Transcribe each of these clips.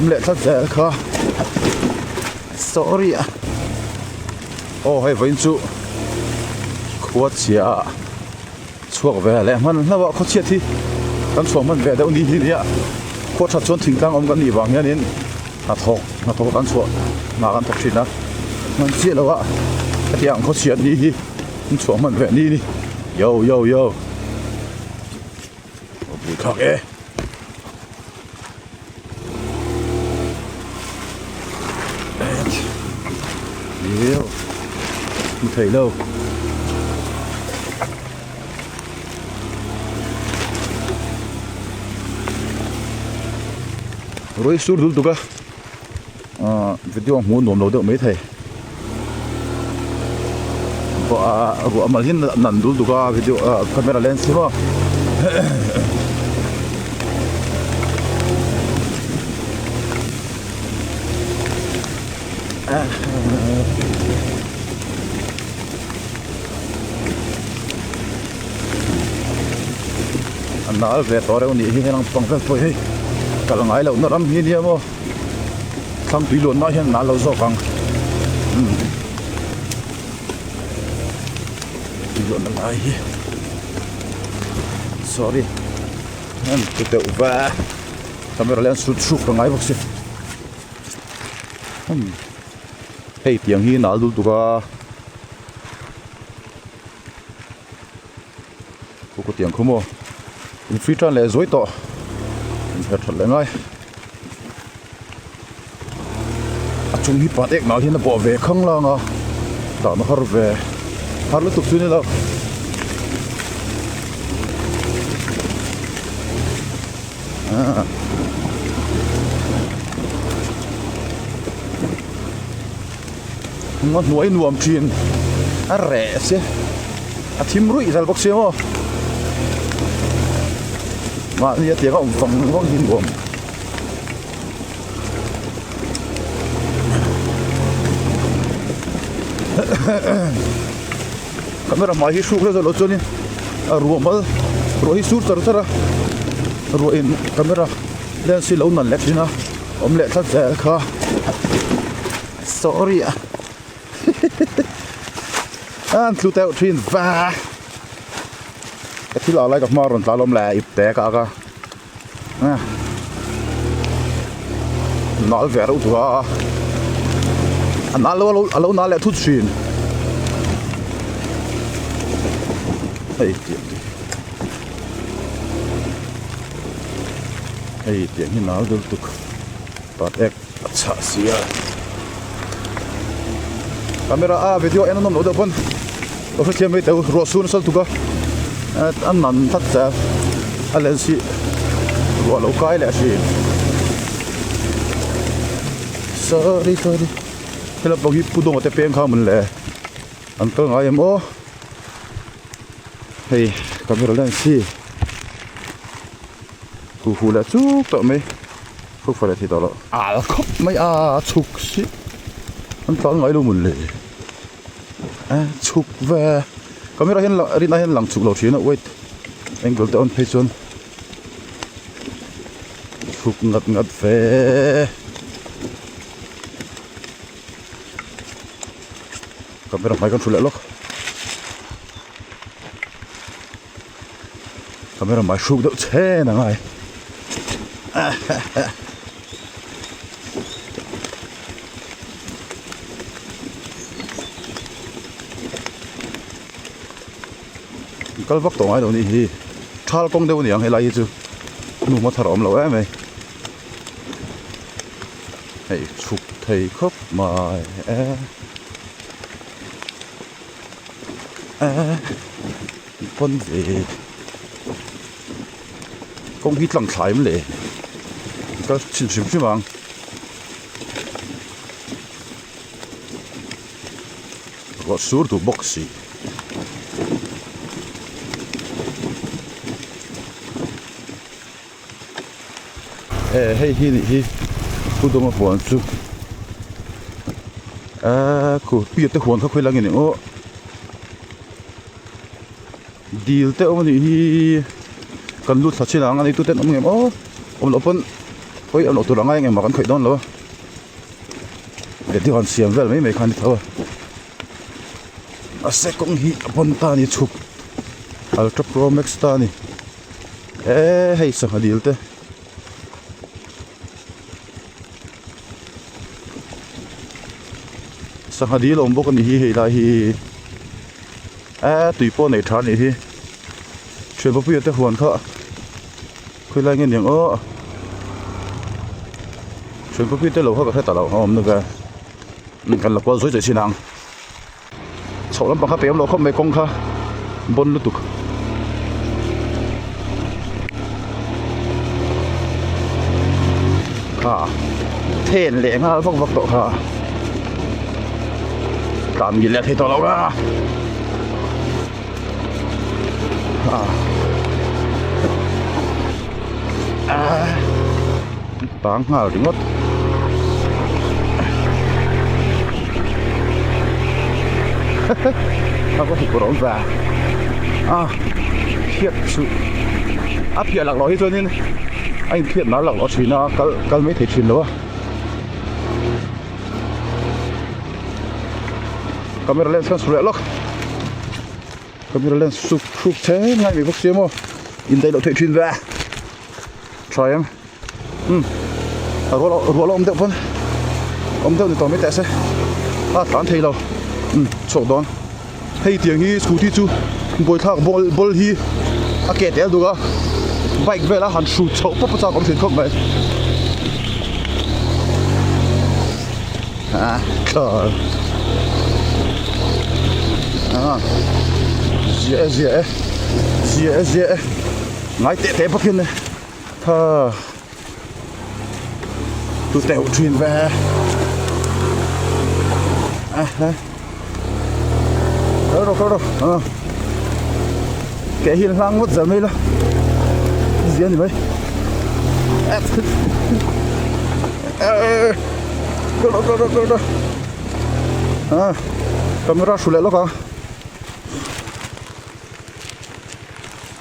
Leh tlat zel kha sorry a aw hei vawiin chu khua chhia ah chhuak ve leh hman hlauh a khawchhiat hi kan chhuah hman ve deuh ni hi nia khua that chuan thingtlang awm kan nih vang hianin hnathawk hnathawk kan chhuah hna kan thawk thin a hman chiah lo a hetiang khawchhiat ni hi an chhuah hman ve ni ni yo yo yo a buaithlak e. Hmu thei lo Ruai sur dul tuk a ahh video hmuh nuam lo deuh mai thei ruah mal hian nan dul tuk a video ah camera lens hi maw. A nal ve tawh reuh nih hi helang pang vel pawh hi kal ngai loh na ram hi nia maw thlang tui luan na hian a nal lo zawk ang umm tui luan na lai hi sorry an ti deuh va camera leh an sut hruk ka ngai bawk si. Hei tiang hi nal dul tuk a khaw tiang khaw maw in free tan leh zuai tawh in her that leh ngai a chung hi pat ek nal hian a bawh ve khang lang a dah na har ve har lutuk chu ni lo. Ngaw hnuai nuam thin a reh se a thim ruih zel bawk sia maw mahni a tiang a awm vang vang hi nuam camera hmai hi hruk zeuh loh chuanin a ruah mal ruah hi sur char char a ruah in camera lens hi lo nan leh thin a awm leh tlat zel kha sorry a an tlu deuh thin va ka thil ah lai ka hma rawn tla lawm le ip te ka ak a nal ve reuh tur a a nal lo a lo nal leh thut thin hei tiang te hei tiang hi nal deuh tuk pat ek a chhah si a camera a video en a nawm loh deuh pawn ka hrethiam mai teu ruah sur nasa lutuk a a nan tlat che a lens hi ruah lo kai leh thin sorry sorry helai pang hi pu dawnga te peng kha mawn le an kal ngai em aw hei camera lens hi hu hu leh chuk tawh mai. Chhuk fai leh thei tawh loh. Al khawp mai a chhuk si an tlan ngai lo mun le a chhuk ve camera hian rinna hian lang chhuk lo thin a wait angle te on phei chuan chhuk ngat ngat ve camera hmai kan thu leh lawk. Camera mai hruk deuh chhen a ngai kal vak tawh ngai lo nih hi thal kawng deuh a ni ang helai hi chu hnu hma thar a awm lo em mai hei chhuk thei khawp mai e. Pawn ve kawng hi tlang thlai em le ka chhin hrim hrim ang ruah sur duh bawk si e hei hi nih hi pu dawma huan chu eee khu piate huan kha khawi lang in aw. Dil te awm a nih hi kan lut thla chin ang a nei tute an awm ngem aw awm loh pawn. Hawi awm loh tur a ngai engmah kan khawih dawn lo a vedio han siam vel mai mai kha a ni tho a mahse kawng hi a pawn ta a ni chhuk ultra pro max ta a ni eee hei sangha dil te. Sangha dil awm bawk a ni hi hei lai hi eee tui pawh nei tha a nih hi thian papuia te huan kha khawi lai nge niang aw thian papuia te lo kha ka hre ta lo a awm na vel kan la kual zawi zawi chin ang chhoh lampang kha pe awm loh khawp mai kawng kha bawn lutuk. Kha then leh nghal vak vak tawh kha tlan ngil leh thei tawh lo a tang nghal ringawt. A va hmuh rawng ve a phiat chu a phiah lak loh hi chuanin a inphiat nar lak loh thin a kal kal mai thei thin lo a camera lens khan su leh lawk. Camera lens suk hruk then ngai mai bawk sia maw indaih loh theih thin ve tha em umm a rual rual a awm deuh pawn awm deuh ni tawh mai teh se a tlan thei lo umm chhuak dawn hei tiang hi scooty chu buaithlak ball ball hi a ke tel duk a bike vel a han hrut chhoh pawp a chak awm thin khawp mai a thlawn a ziah e ziah e ziah e ziah e ngai teh teh bawk hian tha tu teuh thin ve a ha kal rawh kal rawh a keh hi hlang ngawt zel mai la zia ni mai kal rawh kal rawh kal rawh a camera hru leh lawk ang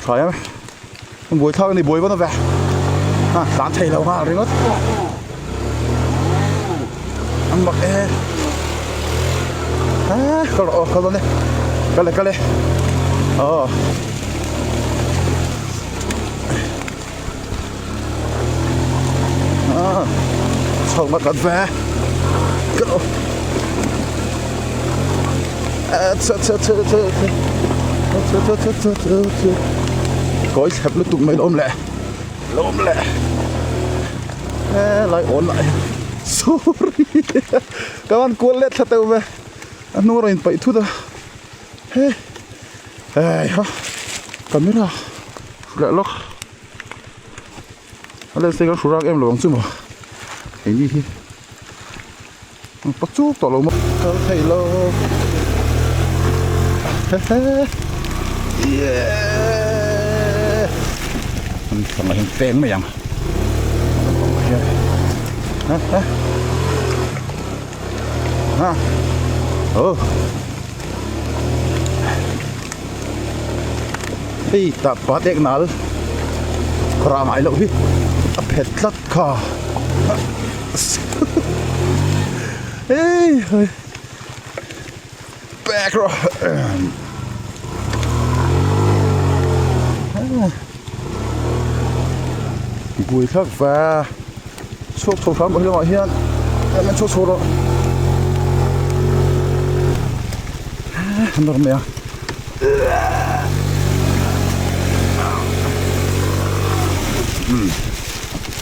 tha em buai thlak a ni buai vana ve a tlan thei lo nghal ringawt an mak e a kal rawh aw kal dawn e kal e kal e aw. Chho ngat ngat ve go chhe chhe chhe chhe chhe chhe chhe chhe chhe chhe kawi thlep lutuk mai lawm le lawm le he lai awn lah hi sorry ka van kual let thla teuh ve a hnung a rawn inpaih thut a he hei ha camera leh lawk a lens te hian hru rak em lo ang chu maw keini hi an pa chuk tawh lo maw kal thei lo hehe yeeee an thlang ah hian peng mai ang ha ha oh. Hei tah pat ek nal rah ngai loh hi a phet tlat kha hei hei back rawh bui thlak va chhuak chho hram hlawm ah hian an chhuak chho rawh an nawr mai a.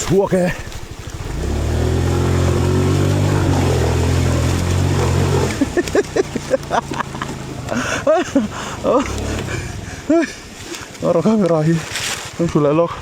Chhuak e. Rawh camera hi an hru leh lawk.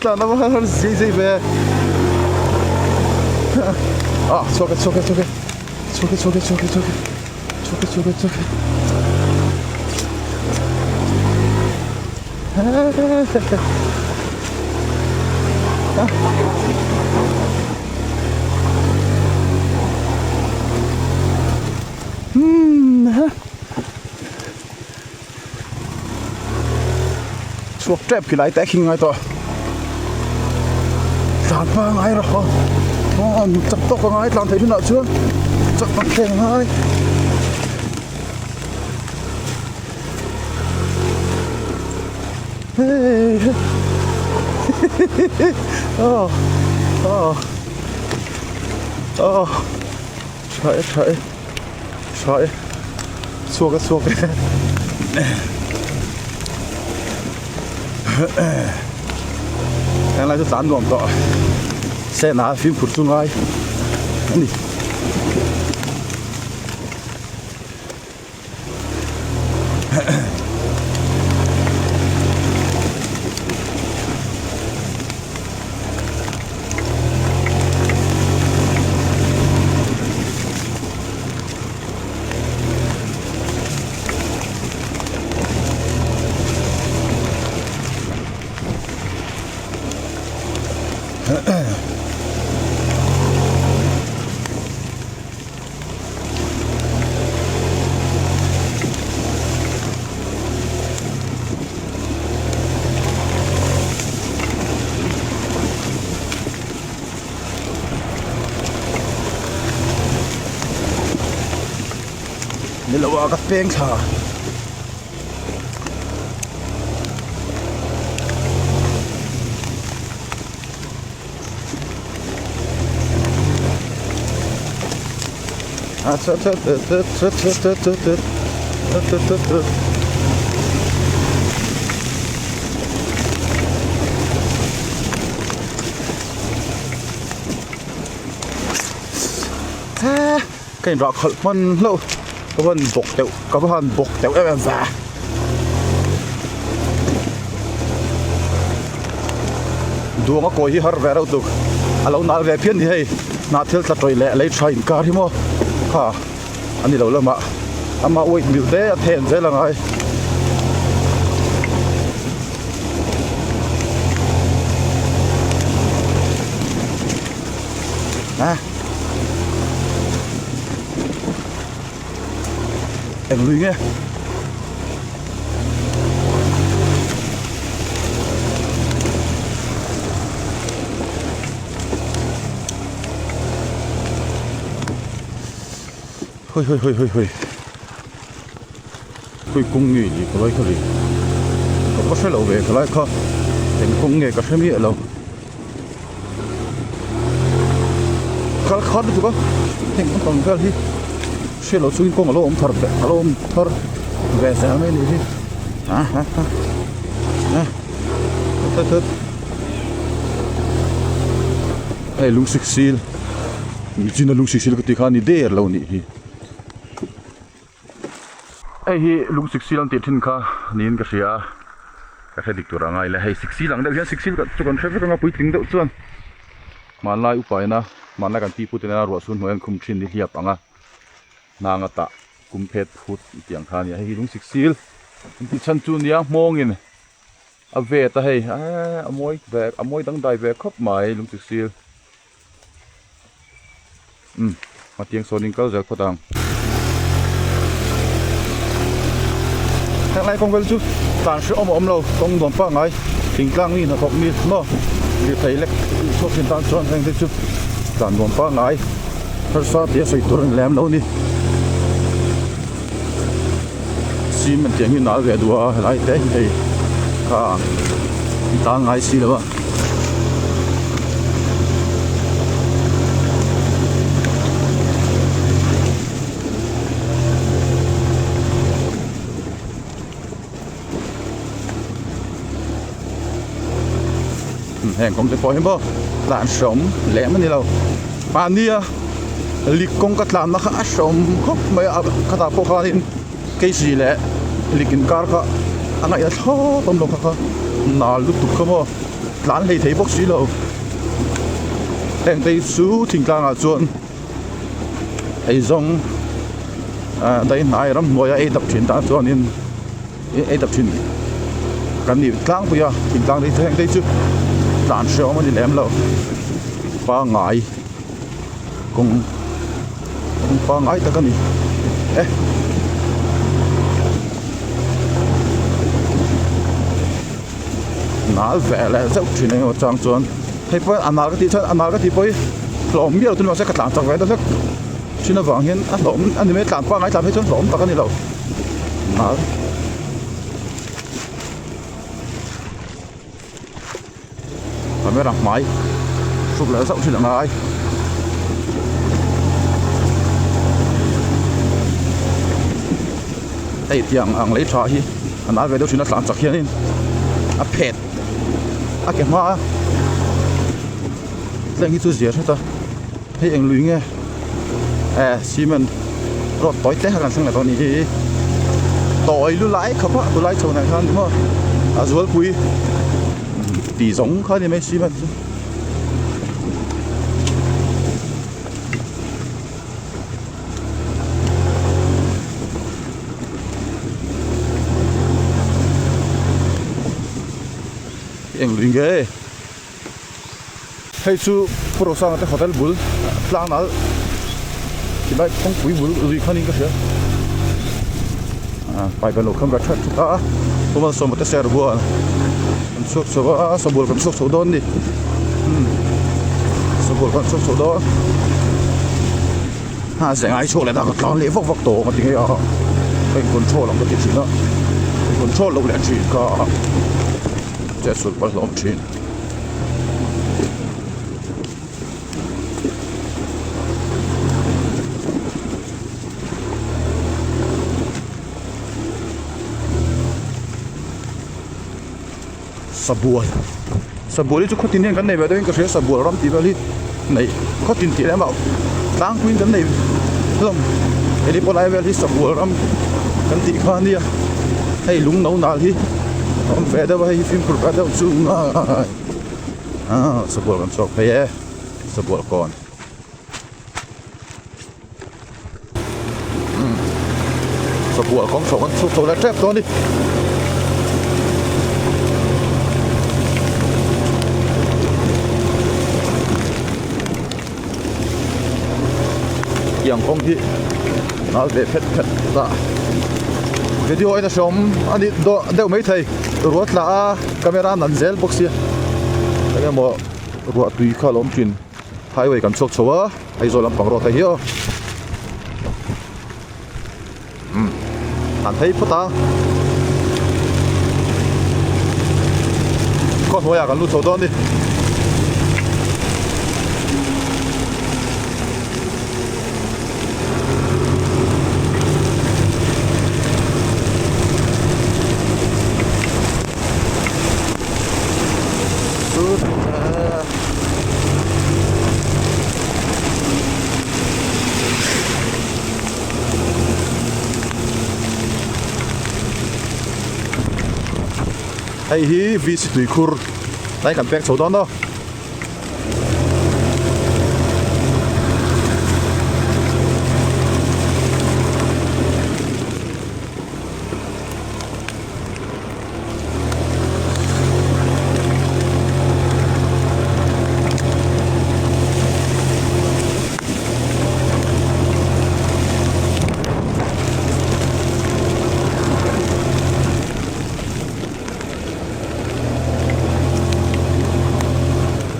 Tlan a va har zei zei ve. Ah chhuak e chhuak e chhuak e chhuak e chhuak e chhuak e chhuak e chhuak e chhuak e chhuak e. Hmm. Chhuak tep khi lai te khi ngai tawh. Tlan pa ngai rawh aw. Aw chak tawk a ngai tlan theih hunah chuan chak tak thleng a ngai. Hei aw aw aw tha e tha e tha e chhuak a chhuak e Heng lai chu tlan nuam tawh sena fimkhur chu ngai a ni. Ni lo a ka peng thla. A tha tha tha tha tha tha tha tha tha tha tha tha tha Ka inrah khalh hman hlauh ka van bawk deuh ka va han bawk deuh em em ve. Duang a kawi hi har ve reuh tuk a lo nal ve phian ni hei hnah thil tla tawih leh lei tha inkar hi maw kha a ni lo lamah ama weight mil te a then zel a ngai. A eng lui nge hoi hoi hoi hoi hoi khawi kawng nge ni ka lai kha le ka va hre lo ve ka lai kha eng kawng nge ka hre miah lo. Kal khat lutuk a heng naupang vel hi hriat loh chungin kawng a lo awm thar a lo awm thar ve zel mai a nih hi a ha ha a that that hei lung sik sil michina lung sik sil ka tih kha a ni der lo a nih hi hei hi lung sik sil an tih thin kha niin ka hria a ka hre dik tur a ngai le hei sik sil ang deuh hian sik sil chu kan hre vek anga puitling deuh chuan hmanlai upaina hmanlai kan pipu te nena ruah chhun hnuai an khum thin nihliap ang a hnang a tah kum phet phut tih ang kha a ni a hei hi lung sik sil an tih chhan chu nia hmawngin a vet a hei eee a mawi ve a mawi dangdai ve khawp mai lung sik sil. Umm hmatiang sawn in kal zel phawt ang. Henglai kawng vel chu tlan hrehawm a awm lo kawng nuam pangngai thingtlang mi hnathawk mi maw lirthei lek chhuak thin tan chuan heng te chu tlan nuam pangngai harsa tia sawi tur a ni lem lo a ni. Cement tiang hi nal ve duh a helai te hi hei kha an tan ngai si lo a. Heng kawng te pawh hi maw tlan hrawm lem a ni lo mahnia lik kawng ka tlanna kha a hrawm khawp mai a khatah pawh khanin kc leh lik inkar kha a ngaihna thlawt awm lo kha kha nal lutuk kha maw tlan hlei thei bawk si lo heng te hi chu thingtlangah chuan eizawng ah daihnai ramhnuaia ei dap thin tan chuanin ei dap thin kan nih tlangpui a thingtlang te heng te hi chu tlan hrehawm a ni lem lo pangngai kawng kawng pangngai tak a ni e. nal ve leh zeuh thin eng emaw chang chuan hei pawh a nal ka tih chuan a nal ka tih pawh hi hlawm miah lo chu ni mahse ka tlan chak ve deuh hlek thin avang hian a hlawm a ni mai tlan pangngai tlan phei chuan hlawm tak a ni lo nal. Camera hmai hruk leh zauh thin a ngai. Hei tiang ang lei tha hi a nal ve deuh thin a tlan chak hianin a phet a ke hma a tleng hi chu zia hret a hei eng lui nge eh cement road tawi te kha kan thleng leh tawh a nih hi tawi lu lai khawp a tulai chho hnai khan maw a zualpui tih zawng kha a ni mai cement chu. Eng lui nge? Hei chu Pu Rosanga te hotel bul tlang nal tilai kawngpui bul lui khanin ka hria pipe an lo kham rat that that a Pu Malsawma te ser huan an chhuak chho a sabual kan chhuak chho dawn a ni sabual kan chhuak chho dawn a ze ngai chhuak leh ta ka tlan leh vak vak tawh ka ti ngei a ka in control ang ka ti thin a in control loh leh thin ka chetsual palh hlawm thin. Sabual Sabual hi chu khawtin hian kan nei ve deuhin ka hria Sabual ram tih vel hi neih khawtin tih lem ah tlangpuiin kan nei hlawm heti pawh lai vel hi Sabual ram kan tih kha ania hei lung no nal hi a awm ve deuh a hei hi fimkhur ve deuh chu ngai ah Sabual kan chhuak phei e Sabual kawn. Sabual kawng chho kan chhuk chho leh tep dawn a ni. Tiang kawng hi nal ve phet phet ta video en a hreawm a ni deuh mai thei ruah tla a camera nan zel bawk sia eng emaw ruah tui kha a lo awm thin highway kan chhuak chho a. Aizawl lampang rawt a hi aw umm an phei phawt a khaw hnuaiah kan lut chho dawn a ni. Hei hi VC tuikhur tlai kan pek chho dawn aw.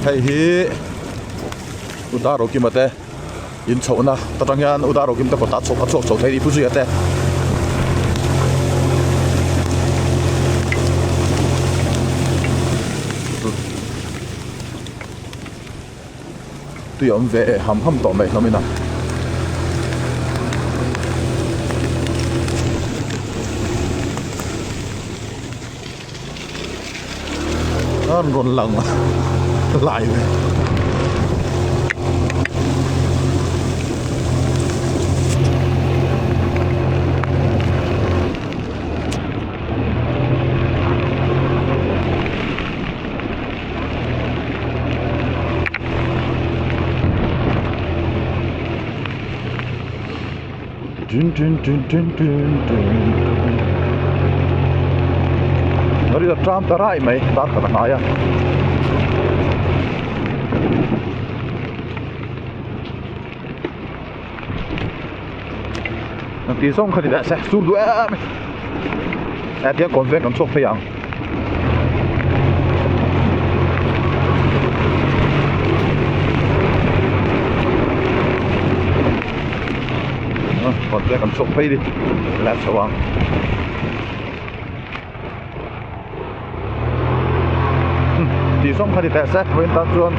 Hei hi Uda Rokima te inchhohna ta tang hian Uda Rokima te kawtah a chhuak chho thei a ni Pu Zuia te. Tui a awm ve ham ham tawh mai hlawm in a. A rawn lang lai ve. Dun dun dun dun dun dun Nari a tram ta rai mai dar khat a hnai a. Ti zawng kha ni leh se sur duh em em e tiang convent kan chhuak phei ang. Kawnte kan chhuak phei ni la chho ang. Tih zawng kha ni teh se vawiin tan chuan.